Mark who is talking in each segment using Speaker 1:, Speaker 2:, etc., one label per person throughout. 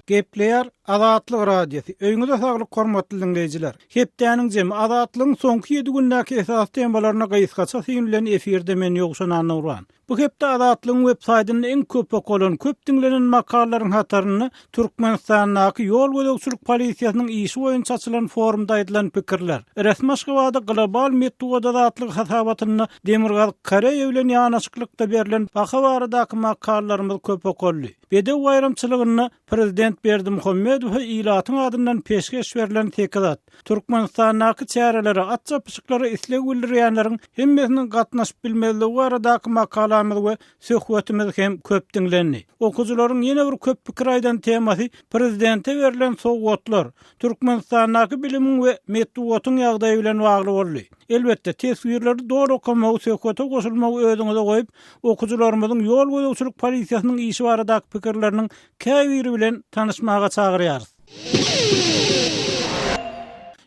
Speaker 1: Gepleýär Azatlyk Radiosy. Öýüňize saglyk hormatly diňleýjiler. Hepdäniň jemi Azatlygyň soňky ýedi gündäki esasy temalaryna gysgaça syn bilen efirde men Ýowşan Annagurban. Bu hepde Azatlygyň web saýtynda iň köp okalan, köp diňlenen makalalaryň hatarynda Türkmenistandaky ýol gözegçilik polisiýasynyň işi boýunça açylan forumda aýdylan pikirler, resmi Aşgabatda global metbugat azatlygy hasabatynda Demirgazyk Koreýa bilen ýanaşyklykda berlen baha baradaky makalalarymyz köp okaldy. Bedew baýramçylygynda prezident Berdimuhamedowa ilatyň adyndan peşgeş berlen sekiz at, Türkmenistandaky çärelere, at çapyşyklara isleg bildirýänleriň hemmesiniň gatnaşyp bilmezligi baradaky makalamyz we söhbetimiz hem köp diňlendi. Okyjylaryň ýene bir köp pikir aýdan temasy prezidente berlen sowgatlar, Türkmenistandaky bilimiň we metbugatyň ýagdaýy bilen bagly boldy. Elbetde, teswirleri doly okamagy, söhbete goşulmagy özüňize goýup, okyjylarymyzyň ýol gözegçilik polisiýasynyň işi baradaky pikirleriniň käbiri bilen tanyşmaga çagyrýarys.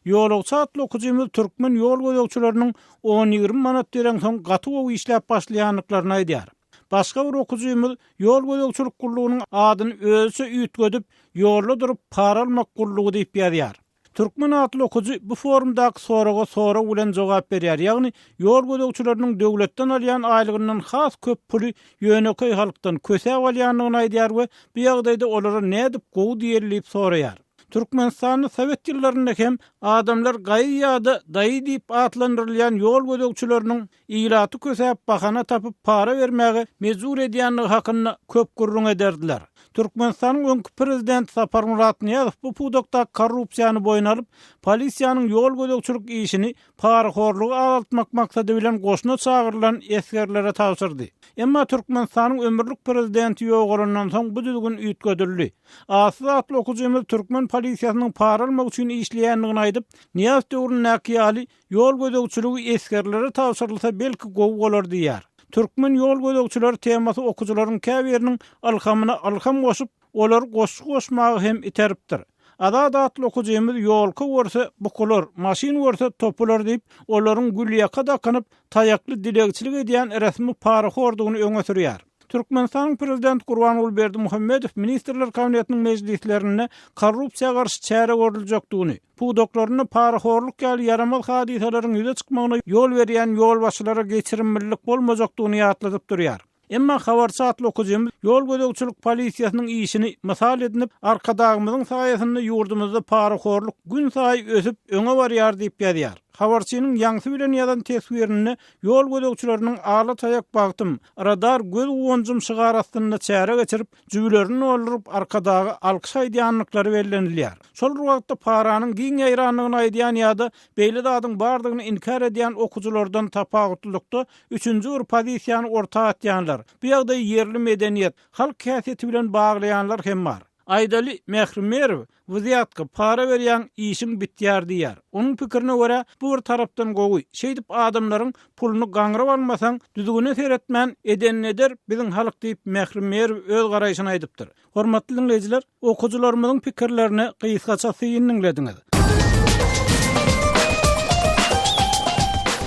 Speaker 1: Ýolagçy atly okyjymyz türkmen ýol gözegçileriniň on-ýigrimi manat bereňsoň gaty gowy işläp başlaýandyklaryny aýdýar. Başga bir okyjymyz ýol gözegçilik gullugynyň adyny özüçe üýtgedip, Ýolda durup para almak gullugy diýip ýazýar. Türkmen atly okyjy bu forumdaky soraga sorag bilen jogap berýär, ýagny ýol gözegçileriniň döwletden alýan aýlygyndan has köp puly ýönekeý halkdan kösäp alýandygyny aýdýar we bu ýagdaýda olara nädip gowy diýeli diýip soraýar. Türkmenistanda sowet ýyllarynda hem adamlar gaýy ýa-da daýy diýip atlandyrylýan ýol gözegçileriniň ilaty kösäp bahana tapyp para bermäge mejbur edýändigi hakynda köp gürrüň ederdiler. Türkmenistanyň öňki prezidenti Saparmyrat Nyýazow bu pudakdaky korrupsiýany boýun alyp, polisiýanyň ýol gözegçilik işini parahorlugy azaltmak maksady bilen goşuna çagyrylan esgerlere tabşyrdy. Emma Türkmenistanyň ömürlik prezidenti ýogalandan soň bu düzgün üýtgedildi. Atsyz atly okyjymyz türkmen polisiýasynyň para almak üçin işleýändigini aýdyp, Nyýazow döwründäki ýaly Ýol gözegçiligi esgerlere tabşyrylsa belki gowy bolar diýýär. Türkmen ýol gözegçileri temasy okyjylaryň käbiriniň ylhamyna ylham goşup, olary goşgy goşmaga hem iteripdir. Azat atly okyjymyz ýolka görse bukular, maşyn görse topular diýip, olaryň gülýaka dakynyp, taýakly dilegçilik edýän resmi parahordugyny öňe sürýär. Türkmenistanyň Prezidenti Gurbanguly Berdimuhamedow Ministrler Kabinetiniň mejlislerinde korrupsiýa garşy çäre görüljekdigini, pudaklarynda parahorluk ýaly ýaramaz hadysalaryň ýüze çykmagyna ýol berýän ýolbaşçylara geçirimlilik bolmajakdygyny ýatladyp durýar. Emma habarçy atly okyjymyz ýol gözegçilik polisiýasynyň işini mysal edinip, Arkadagymyzyň saýasynda ýurdumyzda parahorluk günsaýy ösüp, öňe barýar diýip ýazýar. Habarçynyň ýaňsy bilen ýazan teswirinde ýol gözegçileriniň Ala taýak bagtym, radar göz guwanjym şygary astynda çäre geçirip, jübülerini dolduryp Arkadaga alkyş aýdýandyklary bellenilýär. Şol bir wagtda paranyň giň ýaýrandygyny aýdýan ýa-da beýle zadyň bardygyny inkär edýän okyjylardan tapawutlylykda üçünji bir pozisiýany orta atýanlar, bu ýagdaýy ýerli medeniýet, halk häsiýeti bilen baglaýanlar hem bar. Aýdaly, Mähri Merw, Wzýatka, para berýäň, işiň bitýär diýýär. Onuň pikirine görä, bu bir tarapdan gowy. Şeýdip adamlaryň puluny gaňryp almasaň, düzgüne seretmän, edenini eder biziň halk diýip, Mähri Merw öz garaýşyny aýdypdyr. Hormatly diňleýjiler, okyjylarymyzyň pikirlerine gysgaça syn diňlediňiz.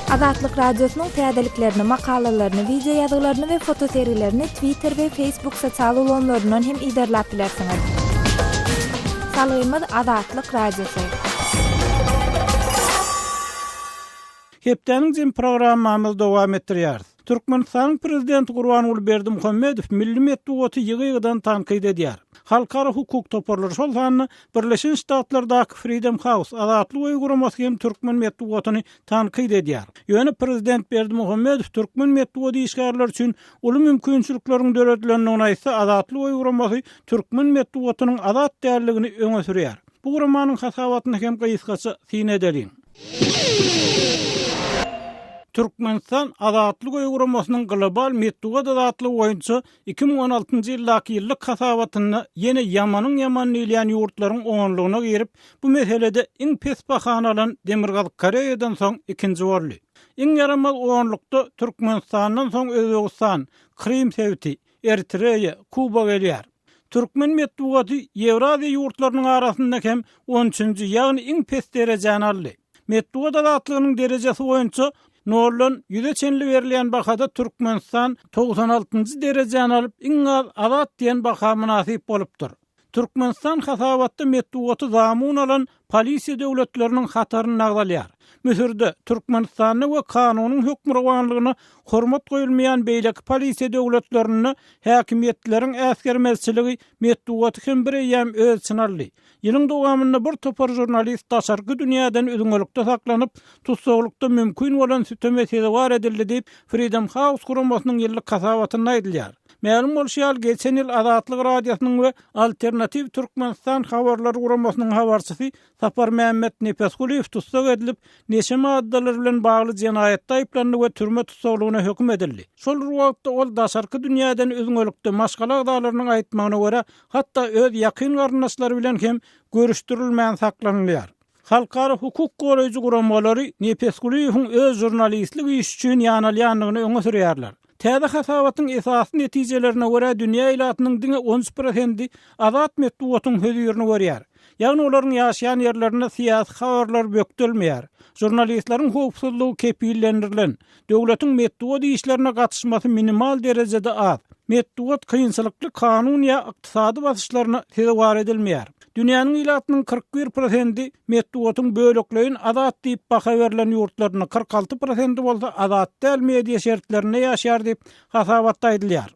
Speaker 2: Azatlyk Radiosynyň täzeliklerini, makalalaryny, wideo ýazgylaryny we fotosergilerini Twitter we Facebook sosial ulgamlaryndan hem yzarlap bilersiňiz. Salgymyz Azatlyk Radiosy.
Speaker 1: Hepdäniň jemi programmamyzy dowam etdirýäris. Türkmenistanyň Prezidenti Gurbanguly Berdimuhamedow milli metbugaty ýygy-ýygydan tankyt edýär. Halkara hukuk toparlary, şol sanda Birleşen Ştatlardaky Freedom House, Azatlyk öýi guramasy hem türkmen metbugatyny tankyt edýär. Ýöne prezident Berdimuhamedow türkmen metbugat işgärleri üçin uly mümkinçilikleriň döredilendigini aýtsa, Azatlyk öýi guramasy türkmen metbugatynyň azat däldigini öňe sürýär. Bu guramanyň hasabatyna hem gysgaça syn edeliň. Türkmenistan Azatlyk öýi guramasynyň global metbugat azatlygy boýunça 2016-njy ýyldaky ýyllyk hasabatynda ýene ýamanyň ýamany diýilýän ýurtlaryň onlugyna girip, bu meselede iň pes bahany alan Demirgazyk Koreýadan soň ikinji boldy. Iň ýaramaz onlukda Türkmenistandan soň Özbegistan, Krym sebiti, Eritreýa, Kuba gelýär. Türkmen metbugaty Ýewraziýa ýurtlarynyň arasynda hem on üçünji, ýagny iň pes derejäni aldy. Metbugat azatlygynyň derejesi boýunça noldan ýüze çenli berilýän bahada Türkmenistan 96 altynjy derejäni alyp, iň az azat diýen baha mynasyp bolupdyr. Türkmenistan hasabatda metbugaty zamun alan polisiýa döwletleriniň hatarynda agzalýar. Müsürde, Türkmenistanda we kanunyň hökmürowanlygyna hormat goýulmaýan beýleki polisiýa döwletlerinde häkimiýetleriň äsgermezçiligi metbugaty hem bireýýäm öz içine aldy. Ýylyň dowamynda bir topar žurnalist daşarky dünýäden üzňelikde saklanyp, tussaglykda mümkin bolan süteme sezewar edildi diýip, Freedom House guramasynyň ýyllyk hasabatynda aýdylýar. Mälim bolşy ýaly, geçen ýyl Azatlyk Radiosynyň we Alternatiw Türkmenistan habarlar guramasynyň habarçysy Saparmämmet Nepesgulyýew tussag edilip, neşe maddalary bilen bagly jenaýatda aýyplandy we türme tussaglygyna höküm edildi. Şol bir wagtda, ol daşarky dünýäden üzňelikde, maşgala agzalarynyň aýtmagyna görä, hatda öz ýakyn garyndaşlary bilen hem görüşdirilmän saklanylýar. Halkara hukuk goraýjy guramalary Nepesgulyýewiň öz žurnalistlik işi üçin ýanalýandygyny öňe sürýärler. Täze hasabatyň esasy netijelerine görä, dünýä ilatynyň diňe 13 prosendi azat metbugatyň hözirini görýär. Ýagny olaryň ýaşaýan ýerlerinde syýasy habarlar bökdelmeýär. Žurnalistleriň howpsuzlygy kepillendirilen. Döwletiň metbugat işlerine gatyşmasy minimal derejede az. Metbugat kynçylykly kanun ýa ykdysady basyşlaryna sezewar edilmeýär. Dünýäniň ilatynyň 41 prosendi metbugatyň bölekleýin azat diýip baha berlen ýurtlarynda, 46 prosendi bolsa azat däl media şertlerinde ýaşaýar diýip, hasabatda aýdylýar.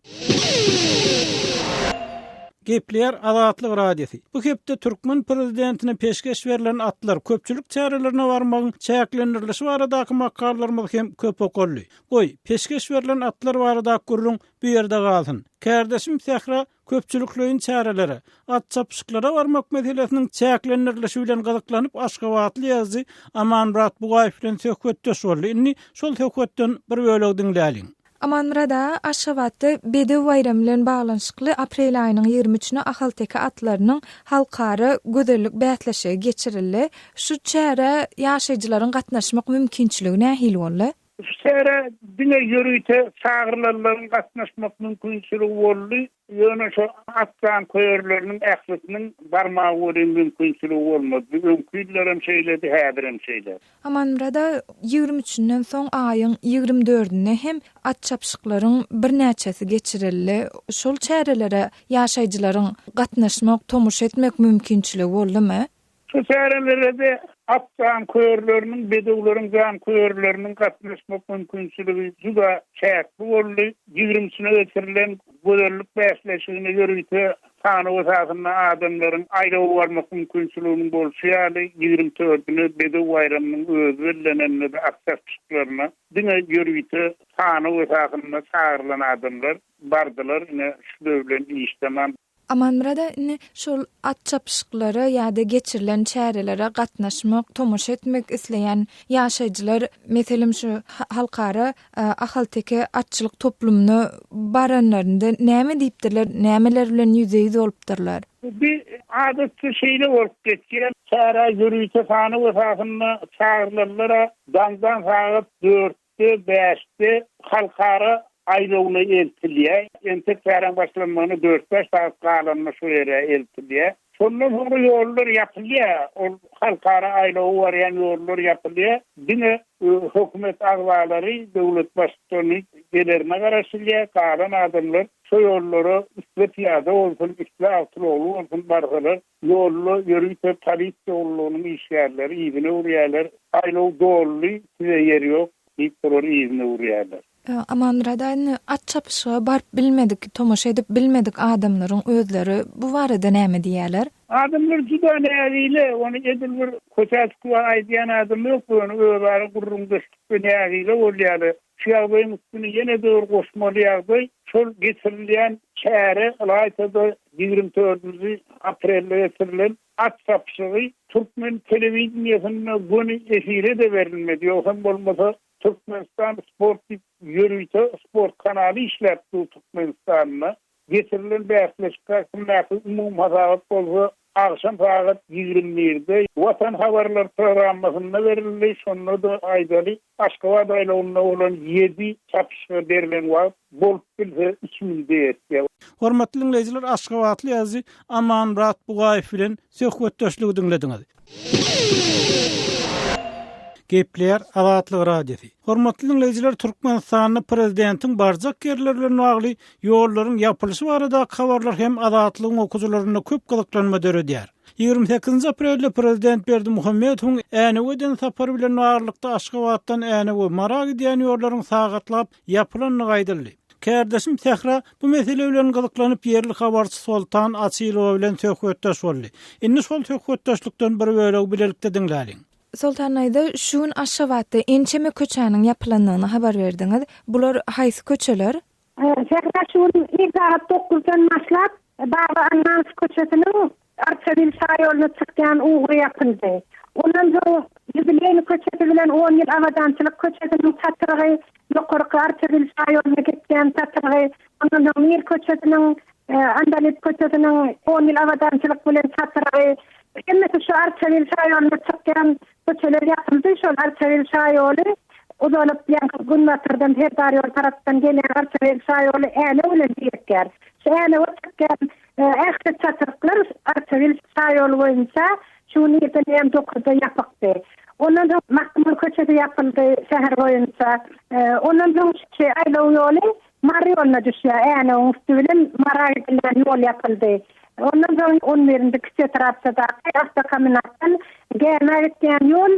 Speaker 1: Gepleýär Azatlyk Radiosy. Bu hepde türkmen prezidentine peşgeş berlen atlar, köpçülik çärelerine barmagyň çäklendirilişi baradaky makalalarymyz hem köp okaldy. Goý, peşgeş berlen atlar baradaky gürrüň bu ýerde galsyn. Kärdeşim Sähra köpçülikleýin çärelere, at çapyşyklara barmak meselesiniň çäklendirilişi bilen gyzyklanyp aşgabatly ýazyjy Amanmyrat Bugaýew bilen söhbetdeş boldy. Indi şol söhbetden bir bölegi diňläliň.
Speaker 2: Amanmyrat aga, Aşgabatda Bedew baýramy bilen baglanyşykly aprel aýynyň ýigrimi üçüne ahalteke atlarynyň halkara gözellik bäsleşigi geçirildi. Şu çärä ýaşaýjylaryň gatnaşmak mümkinçiligi nähili boldy?
Speaker 3: Şu çärä diňe ýörite çagyrylanlaryň gatnaşmak mümkinçiligi boldy. Ýöne şo at janköýerleriniň ählisiniň barmaga welin mümkinçiligi bolmady. Öňki ýyllaram şeýledi, häzirem şeýle.
Speaker 2: Amanmyrada ýigrimi üçünden soň aýyň ýigrimi dördünde hem at çapyşyklaryň birnäçesi geçirildi. Şol çärelere ýaşaýjylaryň gatnaşmak, tomaşa etmek mümkinçiligi boldumy?
Speaker 3: Şu çärelere-de at janköýerleriniň, bedewleriň janköýerleriniň gatnaşmak mümkinçiligi juda çäkli boldy. Ýigrimisine geçirilen gözellik bäsleşigine ýörite sanaw esasynda adamlaryň aýlawa barmak mümkinçiliginiň bolşy ýaly, ýigrimi dördüne Bedew baýramynyň özi bellenende-de at çapyşyklaryna diňe ýörite sanaw esasynda çagyrylan adamlar bardylar. Ine, şu bilen iş tamam.
Speaker 2: Amanmyrada indi şol at çapyşyklara ýa-da geçirilen çärelere gatnaşmak, tomaşa etmek isleýän ýaşaýjylar, meselem, şu halkara Ahalteke atçylyk toplumyna baranlarynda näme diýipdirler, nämeler bilen ýüzbe-ýüz bolupdyrlar?
Speaker 3: Bu adatça şeýle bolup geçýär. Çärä ýörite sanaw esasynda çagyrylanlara daňdan sagat dörtde Dört, bäşde halkara aýlawyna eltilýär. Entek çäräň başlanmagyna dört-bäş sagat galanda şo ýere eltilýär. Şondan soňra ýollar ýapylýar. Ol halkara aýlawa barýan ýollar ýapylýar. Diňe hökümet agzalary, döwlet baştutany gelerine garaşylýar. Galan adamlar şo ýollara isle pyýada bolsun, isle awtoulagly bolsun barsalar, Ýolda ýörite polisiýa gullugynyň işgärleri yzyna öwürýärler. Aýlaw doldy, size ýer ýok diýip, olary yzyna öwürýärler.
Speaker 2: Amanmyrat aga, indi at çapyşyga baryp bilmedik, tomaşa edip bilmedik adamlaryň özleri bu barada näme diýýärler?
Speaker 3: Adamlar juda nägile, ony edil bir köçä çykyp aýdýan adam ýok, ýöne özara gürrüňdeşlikde nägile bolýarlar. Şu ýagdaýyň üstüne ýene-de bir goşmaly ýagdaý, şol geçirilýän çäre, ylaýta-da ýigrimi dördünji aprelde geçirilen at çapyşygy türkmen telewideniýesinde göni efire-de berilmedi, ýogsam bolmasa Türkmenistan sport diýip ýörite sport kanaly işläp dur Türkmenistanda. Geçirilen bäsleşik hakyndaky umumy hasabat bolsa agşam sagat 21-de Watan habarlary programmasynda berildi. Şonda-da aýdaly, Aşgabat aýlawynda bolan ýedi çapyşyga berlen wagt bolup bilse üç minute ýetýär.
Speaker 1: Hormatly diňleýjiler, aşgabatly ýazyjy Amanmyrat Bugaýew bilen söhbetdeşligi diňlediňiz. Gepleýär Azatlyk Radiosy. Hormatly diňleýjiler, Türkmenistanda prezidentiň barjak ýerleri bilen bagly ýollaryň ýapylyşy baradaky habarlar hem Azatlygyň okyjylarynda köp gyzyklanma döredýär. 28-nji aprelde prezident Berdimuhamedowyň Änewe eden sapary bilen baglylykda Aşgabatdan Änewe, Mara gidýän ýollaryň sagatlap ýapylandygy aýdyldy. Kärdeşim Sähra bu mesele bilen gyzyklanyp ýerli habarçy Soltan Açylowa bilen söhbetdeş boldy. Indi şol söhbetdeşlikden bir bölegi bilelikde diňläliň.
Speaker 2: Soltan daýza, şu gün Aşgabatda ençeme köçäniň ýapylandygyny habar berdiňiz. Bular haýsy köçeler?
Speaker 4: Sähra şu gün ir sagat dokuzdan başlap Baba Annanow köçesiniň Arçabil şaýoluna çykýan ugry ýapyldy. Ondan soň Ýubileýny köçesi bilen On ýyl abadançylyk köçesiniň çatrygy, ýokarky Arçabil şaýoluna geçýän çatrygy, ondan soň Mir köçesiniň Andalyp köçesiniň On ýyl abadançylyk bilen çatrygy, hemmesi şu Arçabil şaýoluna çykýan köçeler ýapyldy. Şol Arçabil şaýoly uzalyp, ýaňky günbatardan Serdar ýol tarapdan gelýän Arçabil şaýoly Änew bilen birikýär. Şu Änewe çykýan ähli çatryklar Arçabil şaýoly boýunça şu gün irden eýýäm dokuzda ýapykdy. Ondan soň Magtymguly köçesi ýapyldy şäher boýunça. Ondan soň şu aýlaw ýoly Mary ýoluna düşýär. Änewiň üsti bilen Mara gidilýän ýol ýapyldy. Ondan soň on birinji kiçi etrapçadaky awtokombinatdan Gämä gitýän ýol,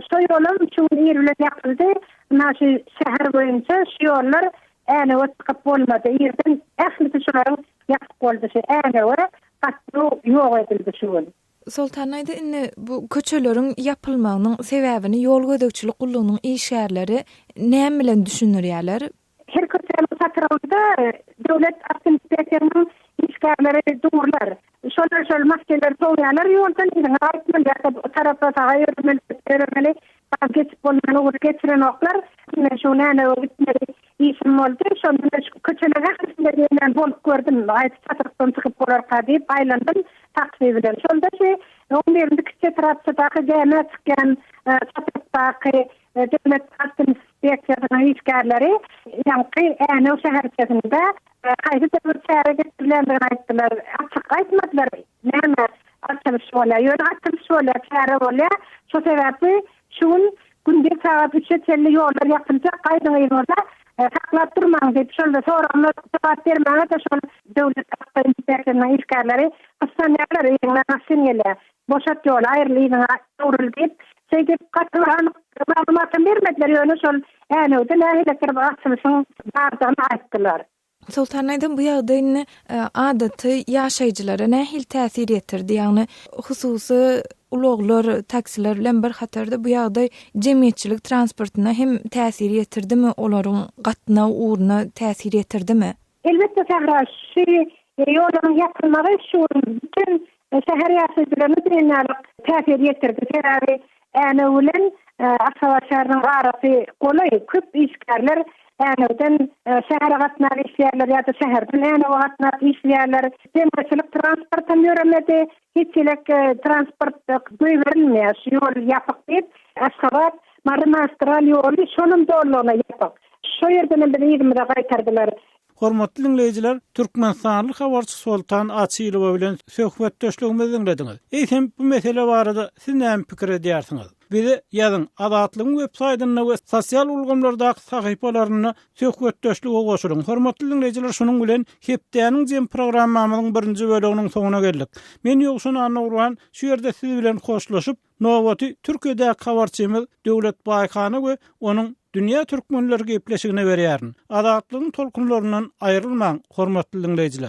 Speaker 4: şo ýolam şu gün ir bilen ýapyldy. Ynha şu şäher boýunça şu ýollar Änewe çykyp bolmady. Irden ählisi şularyň ýapyk boldy. Şu Änewe gatnaw ýok edildi şu gün.
Speaker 2: Soltan aýda indi bu köçeleriň ýapylmagynyň sebäbini ýol gözegçilik gullugynyň işgärleri näme bilen düşündirýärler?
Speaker 4: Her köçäniň çatrygynda döwlet awtoinspeksiýasynyň işgärleri durlar. Şolar şol maşynlary sowýarlar ýoldan, yzyňa gaýtmaly ýa-da bu tarapa saga ýöremeli, çepe ýöremeli. Geçip bolman ugry geçirenoklar. Men şu gün Änewe gitmeli Işim boldy. Şonda men şu köçeleriň ählisinde diýen bolup gördüm. Haýsy çatrykdan çykyp bolarka diýip aýlandym taksi bilen. Şonda şu on birinji kiçi etrapçadaky gämä çykýan çatrykdaky döwlet awtoinspeksiýasynyň işgärleri ýaňky Änew şäherçesinde haýsydyr bir çäre geçirilendigini aýtdylar. Açyk aýtmadylar näme açylyş bolýar. Ýöne açylyş bolýar, çäre bolýar. Şo sebäpli Şu gün gündiz sagat üçe çenli ýollar ýapyljak, gaýdyň yzyňyza, saklap durmaň diýip, şol soragyma jogap bermäge-de şol döwlet awtoinspeksiýasynyň işgärleri gyssanýarlar, yzyňdan maşyn gelýär, boşat ýoly, aýryl yzyňa öwrül diýip, şeýdip gaty bir anyk maglumatam bermediler, ýöne şol Änewde nähilidir bir açylyşyň bardygyny aýtdylar.
Speaker 2: Soltan aýdam bu ýagdaý indi adaty ýaşaýjylara nähili täsir ýetirdi? Ýagny hususy ulaglar, taksiler bilen bir hatarda bu ýagdaý jemgyýetçilik transportyna hem täsir ýetirdimi, olaryň gatnaw ugruna täsir ýetirdimi?
Speaker 4: Elbetde Sähra, şu ýollaryň ýapylmagy şu gün bütin şäher ýaşaýjylaryna diýen ýaly täsir ýetirdi. Sebäbi Änew bilen Aşgabat şäheriniň arasy golaý, köp işgärler Änewden şähere gatnap işleýärler ýa-da şäherden Änewe gatnap işleýärler. Jemgyýetçilik transportam ýöremedi, hiç hili transport goýberilmeýär, şu ýol ýapyk diýip, Aşgabat, Mary magistral ýoly şonam dolulygyna ýapyk. Şo ýerdenem bizi yzymyza gaýtardylar.
Speaker 1: Hormatly diňleýjiler, türkmenistanly habarçy Soltan Açylowa bilen söhbetdeşligimizi diňlediňiz. Eýsem, bu mesele barada siz näme pikir edýärsiňiz? Bize ýazyň, Azatlygyň web saýtynda we sosial ulgamlardaky sahypalarynda söhbetdeşlige goşulyň. Hormatly diňleýjiler, şunuň bilen hepdäniň jem programmamyzyň birinji böleginiň soňuna geldik. Men Ýowşan Annagurban şu ýerde siz bilen hoşlaşyp, Nobaty Türkiýedäki habarçymyz Döwlet Baýhana we onuň Dünýä Türkmenleri gepleşigine berýärin. Azatlygyň tolkunlaryndan aýrylmaň, hormatly diňleýjiler!